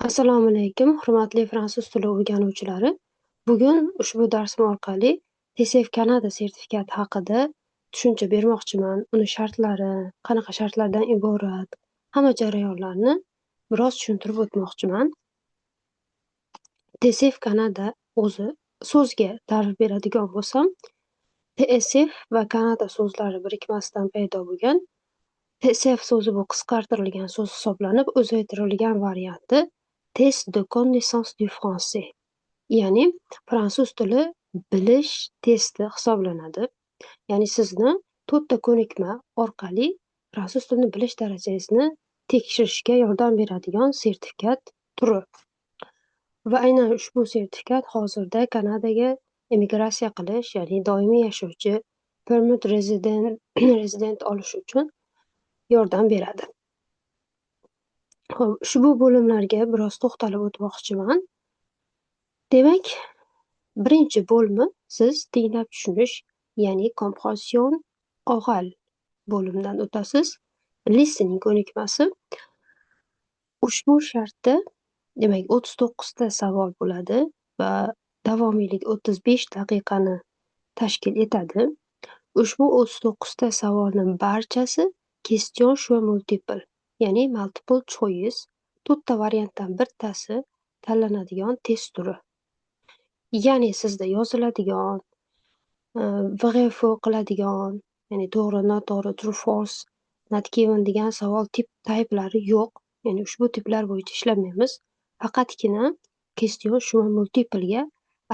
Assalomu alaykum, hurmatli fransuz tili o'rganuvchilari. Bugun ushbu darsim orqali TCF Kanada sertifikati haqida tushuncha bermoqchiman. Uni shartlari, qanaqa shartlardan iborat, hamma jarayonlarni biroz tushuntirib o'tmoqchiman. TCF Kanada o'zi so'zga ta'rif beradigan bo'lsam, TSF va Kanada so'zlari birikmasidan paydo bo'lgan. TSF so'zi bu qisqartirilgan so'z hisoblanib, o'zgartirilgan varianti test de connaissance du français, ya'ni fransuz tili bilish testi hisoblanadi. Ya'ni sizni to'rtta ko'nikma orqali fransuz tilini bilish darajangizni tekshirishga yordam beradigan sertifikat turi. Va aynan ushbu sertifikat hozirda Kanadaga emigratsiya qilish, ya'ni doimiy yashovchi permanent resident olish uchun yordam beradi. Xo'p, ushbu bo'limlarga biroz to'xtalib o'tmoqchiman. Demak, birinchi bo'limi siz tinglab tushunish, ya'ni compréhension orale bo'limidan o'tasiz. Listening ko'nikmasi. Ushbu shartda, demak, 39 ta savol bo'ladi va davomiylik 35 daqiqani tashkil etadi. Ushbu 39 ta savolning barchasi question choix multiple, ya'ni multiple choice, to'rtta variantdan bittasi tanlanadigan test turi. Ya'ni sizda yoziladigan, vrai faux qiladigan, ya'ni to'g'ri, noto'g'ri, true false, not given degan savol typelari yo'q. Ya'ni ushbu tiplar bo'yicha ishlamaymiz. Faqatgina question choix multiplega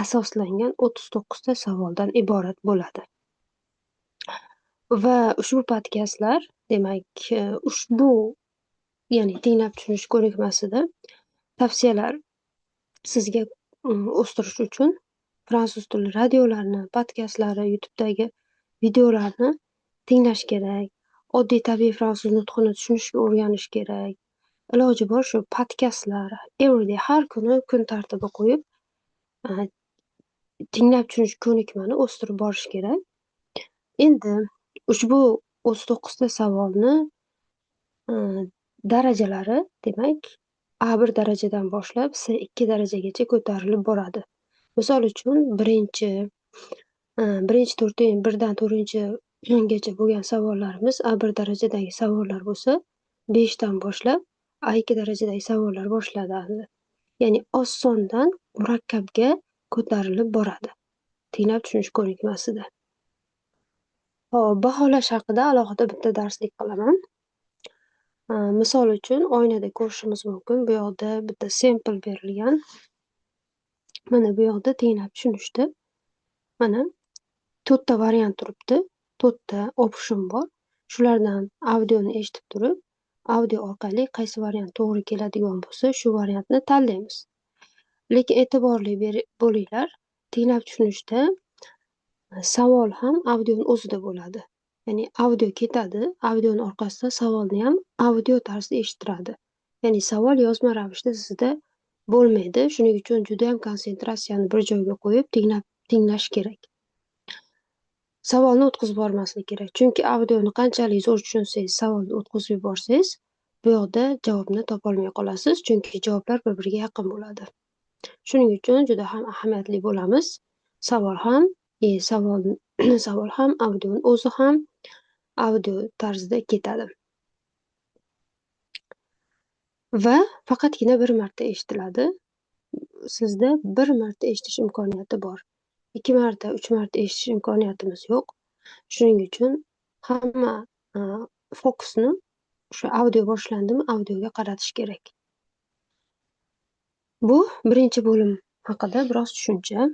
asoslangan 39 ta savoldan iborat bo'ladi. Va ushbu podkastlar, demak, ushbu, ya'ni tinglab tushunish ko'nikmasida tavsiyalar sizga o'stirish uchun fransuz tili radiolarni, podkastlari, YouTube'dagi videolarni tinglash kerak. Oddiy tabiiy fransuz nutqini tushunishga o'rganish kerak. Iloji bor shu podkastlar everyday, har kuni kun tartibi qo'yib, tinglab tushunish ko'nikmani o'stirib borish kerak. Endi ushbu 39 ta savolni darajalari, demak, A1 darajadan boshlab C2 darajagacha ko'tarilib boradi. Misol uchun, birinchi to'rtinchi, birdan to'rtinchigacha bo'lgan savollarimiz A1 darajadagi savollar bo'lsa, 5dan boshlab A2 darajadagi savollar boshlanadi. Ya'ni osondan murakkabga ko'tarilib boradi tinglab tushunish ko'nikmasida. Hop, baholash haqida alohida bitta darslik qilaman. Misol uchun, oynada ko'rishimiz mumkin. Bu yoqda bitta sample berilgan. Mana bu yoqda tinglab tushunishda mana to'rtta variant turibdi. To'rtta option bor. Shulardan audioni eshitib turib, audio orqali qaysi variant to'g'ri keladigan bo'lsa, shu variantni tanlaymiz. Lekin e'tiborli bo'linglar, tinglab tushunishda savol ham audioni o'zida bo'ladi. Ya'ni audio ketadi, audioni orqasida savolni ham audio tarzida eshittiradi. Ya'ni savol yozma ravishda sizda bo'lmaydi. Shuning uchun juda ham konsentratsiyani bir joyga qo'yib tinglash kerak. Savolni o'tkazib yubormaslik kerak. Chunki audioni qanchalik zo'r tushunsangiz, savolni o'tkazib yuborsangiz, bu yoqda javobni topolmay qolasiz, chunki javoblar bir-biriga yaqin bo'ladi. Shuning uchun juda ham ahamiyatli bo'lamiz. Savol ham, savol ham, audioni o'zi ham audio tarzida ketadi. Va faqatgina bir marta eshitiladi. Sizda bir marta eshitish imkoniyati bor. 2 marta, 3 marta eshitish imkoniyatimiz yo'q. Shuning uchun hamma fokusni o'sha audio boshlandimi, audioga qaratish kerak. Bu birinchi bo'lim haqida biroz tushuncha.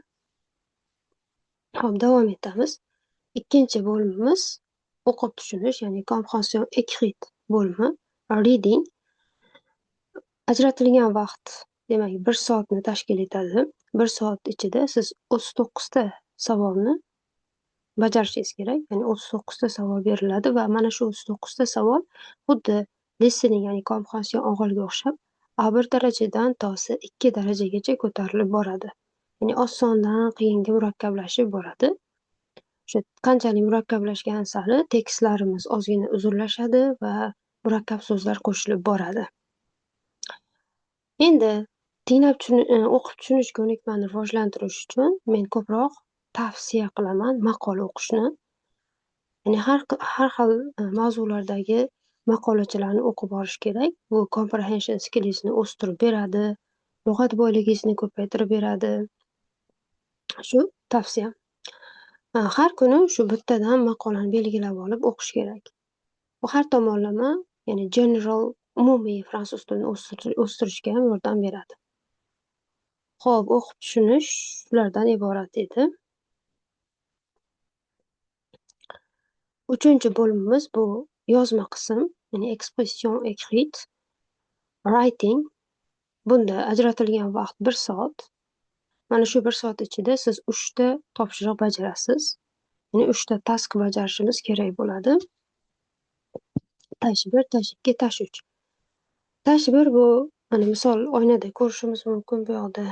Xo'p, davom etamiz. Ikkinchi bo'limimiz o'qib tushunish, ya'ni compréhension écrite bo'limi, reading. Ajratilgan vaqt, demak, 1 soatni tashkil etadi. 1 soat ichida siz 39 ta savolni bajarishingiz kerak. Ya'ni 39 ta savol beriladi va mana shu 39 ta savol xuddi listening, ya'ni compréhension oralga o'xshab A1 darajadan to C2 darajagacha ko'tarilib boradi. Ya'ni osondan qiyinga murakkablashib boradi. O'sha qanchalik murakkablashgan sari tekstlarimiz ozgina uzunlashadi va murakkab so'zlar qo'shilib boradi. Endi tinglab o'qib tushunish ko'nikmani rivojlantirish uchun men ko'proq tavsiya qilaman maqola o'qishni. Ya'ni har xil mavzulardagi maqolachalarni o'qib borish kerak. Bu comprehension skillingizni o'stirib beradi, lug'at boyligingizni ko'paytirib beradi. Shu tavsiyam. Har kuni shu bittadan maqolani belgilab olib o'qish kerak. Bu har tomonlama, ya'ni general, umumiy fransuz tilini o'stirishga ham yordam beradi. Xo'p, o'qib tushunish shulardan iborat edi. Uchinchi bo'limimiz bu yozma qism, ya'ni expression écrite, writing. Bunda ajratilgan vaqt 1 soat. Mana shu 1 soat ichida siz 3 ta topshiriq bajarasiz. Ya'ni 3 ta task bajarishimiz kerak bo'ladi. Tash 1, tash 2, tash 3. Tash 1 bu mana misol oynada ko'rishimiz mumkin, bu yoqda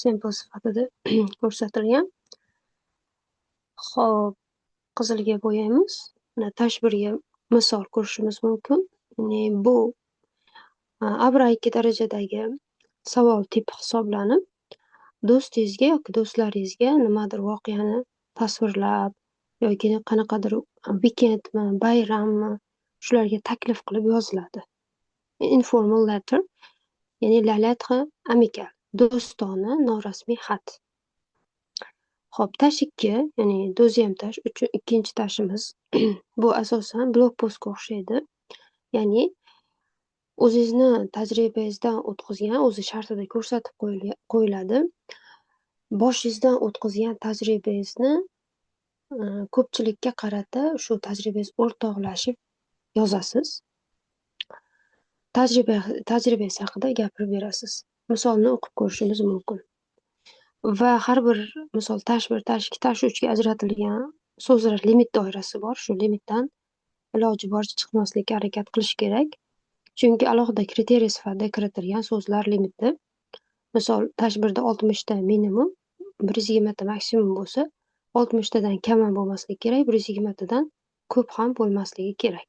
sample sifatida ko'rsatilgan. Xo'p, qizilga bo'yaymiz. Mana tash 1ga misol ko'rishimiz mumkin. Ya'ni bu A1 A2 darajadagi savol tipi hisoblanib, do'stingizga yoki do'stlaringizga nimadir voqeani tasvirlab yoki qanaqadir weekendmi, bayrammi, shularga taklif qilib yoziladi. Informal letter, ya'ni la lettre amicale, do'stona norasmiy xat. Xo'p, tash 2, ya'ni deuxième tash, ikkinchi tashimiz bu asosan blog postga o'xshaydi. Ya'ni o'zingizni tajribangizdan o'tkazgan, o'zi shartida ko'rsatib qo'yiladi. Boshingizdan o'tkazgan tajribangizni ko'pchilikka qarata shu tajribangiz o'rtoqlashib yozasiz. Tajribangiz haqida gapirib berasiz. Misolni o'qib ko'rishimiz mumkin. Va har bir misol tash 1, tash 2, tash 3 ga ajratilgan so'zlar limit doirasi bor. Shu limitdan iloji boricha chiqmaslikka harakat qilish kerak. Chunki alohida kriteriy sifatida kiritilgan so'zlar limiti. Misol tash 1da 60 ta minimum, 120 ta maksimum bo'lsa, 60 tadan kam ham bo'lmasligi kerak, 120 tadan ko'p ham bo'lmasligi kerak.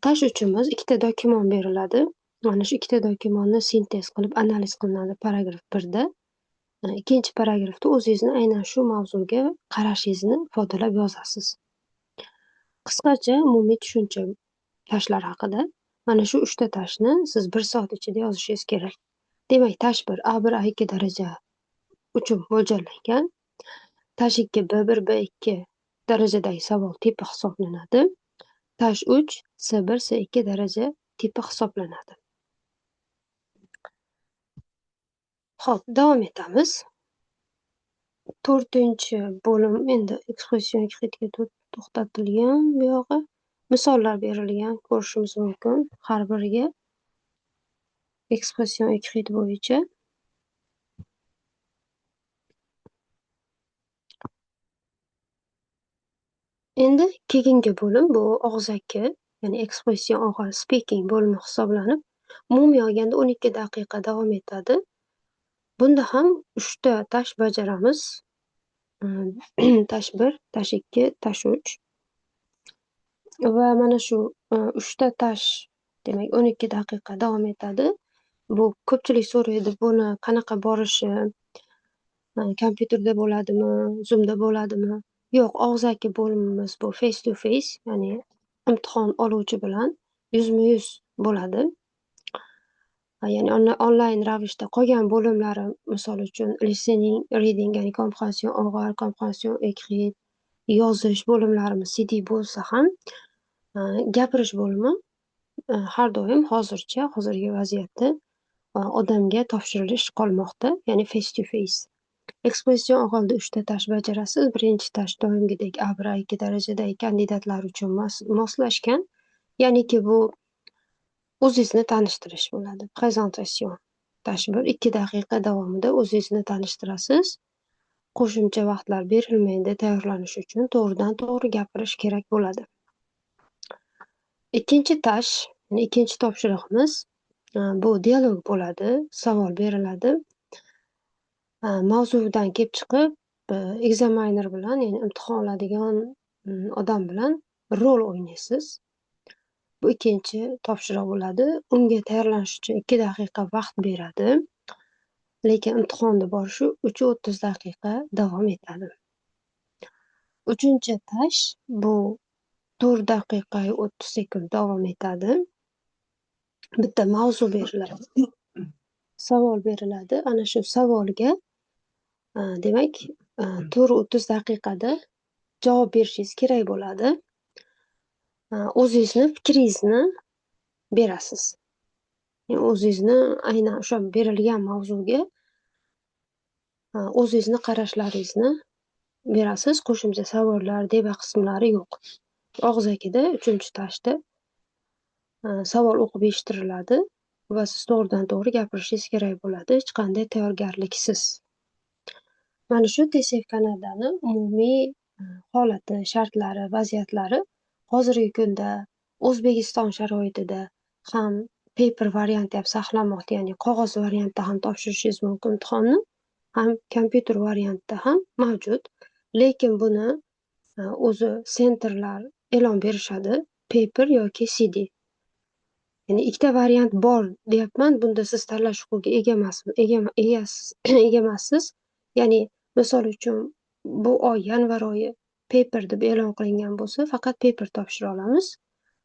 Tash 3imiz ikkita dokument beriladi. Mana shu ikkita dokumentni sintez qilib analiz qilinadi paragraf 1da. Ikkinchi paragrafda o'zingizni aynan shu mavzuga qarashingizni ifodalab yozasiz. Qisqacha umumiy tushuncha tashlar haqida. Mana shu 3 ta tashni siz 1 soat ichida yozishingiz kerak. Demak, tash 1 A1 A2 daraja uchun mo'ljallangan. Tash 2 B1 B2 darajadagi savol tipi hisoblanadi. Tash 3 C1 C2 daraja tipi hisoblanadi. Xo'p, davom etamiz. 4-bo'lim endi expression écrite'ga to'xtatilgan bu yog'i. Misollar berilgan, ko'rishimiz mumkin har biriga expression écrite bo'yicha. Endi keyingi bo'lim bu og'zaki, ya'ni expression oral speaking bo'limi hisoblanib, umumiy olganda 12 daqiqa davom etadi. Bunda ham 3 ta tash bajaramiz. Tash 1, tash 2, tash 3. Va mana shu 3 ta tash, demak 12 daqiqa davom etadi. Bu ko'pchilik so'raydi, buni qanaqa borishi, kompyuterda bo'ladimi, Zoomda bo'ladimi? Yo'q, og'zaki bo'limimiz bu face to face, ya'ni imtihon oluvchi bilan yuzma-yuz bo'ladi. Ya'ni onlayn ravishda qolgan bo'limlari, misol uchun listening, reading, ya'ni comprehension oral, comprehension écrit, yozish bo'limlarimiz CD bo'lsa ham, gapirish bo'limi har doim hozircha, hozirgi vaziyatda odamga topshirilish qolmoqda, ya'ni face to face. Ekspozision oralda 3 ta tash bajarasiz. Birinchi tash doimgidek A1 A2 darajadagi kandidatlar uchun moslashgan, ya'niki bu o'zingizni tanishtirish bo'ladi. Prezentasyon tash 1, 2 daqiqa davomida o'zingizni tanishtirasiz. Qo'shimcha vaqtlar berilmaydi, tayyorlanish uchun to'g'ridan to'g'ri gapirish kerak bo'ladi. Ikkinchi tash, ya'ni ikkinchi topshiriqimiz bu dialog bo'ladi, savol beriladi. Mavzudan kelib chiqib, examiner bilan, ya'ni imtihon oladigan odam bilan rol o'ynaysiz. Bu ikkinchi topshiriq bo'ladi. Unga tayyorlanish uchun 2 daqiqa vaqt beradi. Lekin imtihonda borishi 3:30 daqiqa davom etadi. Uchinchi tash bu 4 daqiqa 30 sekund davom etadi. Bitta mavzu beriladi. Savol beriladi. Ana shu savolga demak 4:30 daqiqada javob berishingiz kerak bo'ladi. O'zingizni fikringizni berasiz. Ya'ni o'zingizni aynan o'sha berilgan mavzuga o'zingizni qarashlaringizni berasiz. Qo'shimcha savollar, debat qismlari yo'q. Og'zakida 3-tashda savol o'qib eshittiriladi va siz to'g'ridan-to'g'ri gapirishingiz kerak bo'ladi, hech qanday tayyorgarliksiz. Mana shu TCF Kanadani umumiy holati, shartlari, vaziyatlari hozirgi kunda O'zbekiston sharoitida ham paper varianti ham saqlanmoqda, ya'ni qog'oz variantda ham topshirishingiz mumkin imtihonni, ham kompyuter variantda ham mavjud. Lekin buni o'zi sentrlar e'lon berishadi, paper yoki CD. Ya'ni ikkita variant bor deyapman, bunda siz tanlash huquqiga ega emassiz. Ya'ni misol uchun bu oy yanvar oyi paper deb e'lon qilingan bo'lsa, faqat paper topshira olamiz.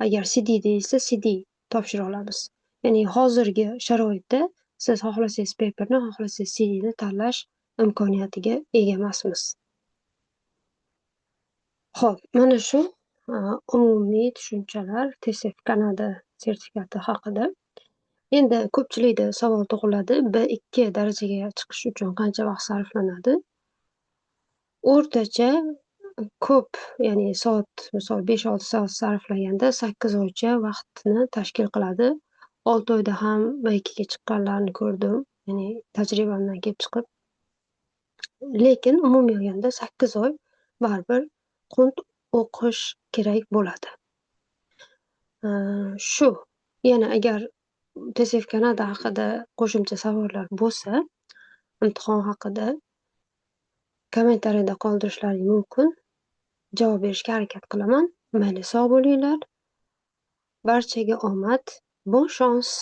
Agar CD deyilsa, CD topshira olamiz. Ya'ni hozirgi sharoitda siz xohlasangiz paperni, xohlasangiz CDni tanlash imkoniyatiga ega emasmiz. Xo'p, mana shu umumiy tushunchalar TCF Kanada sertifikati haqida. Endi ko'pchilikda savol tug'iladi, B2 darajaga chiqish uchun qancha vaqt sarflanadi? O'rtacha ko'p, ya'ni soat, misol 5-6 soat sarflaganda 8 oycha vaqtni tashkil qiladi. 6 oyda ham B2 ga chiqqanlarni ko'rdim, ya'ni tajribamdan kelib chiqib. Lekin umumiy olganda 8 oy baribir qunt o'qish kerak bo'ladi. Shu yana agar TCF Kanada haqida qo'shimcha savollar bo'lsa, imtihon haqida kommentariyada qoldirishlaring mumkin. Javob berishga harakat qilaman. Mayli, sog' bo'linglar. Barchaga omad. Bon chance.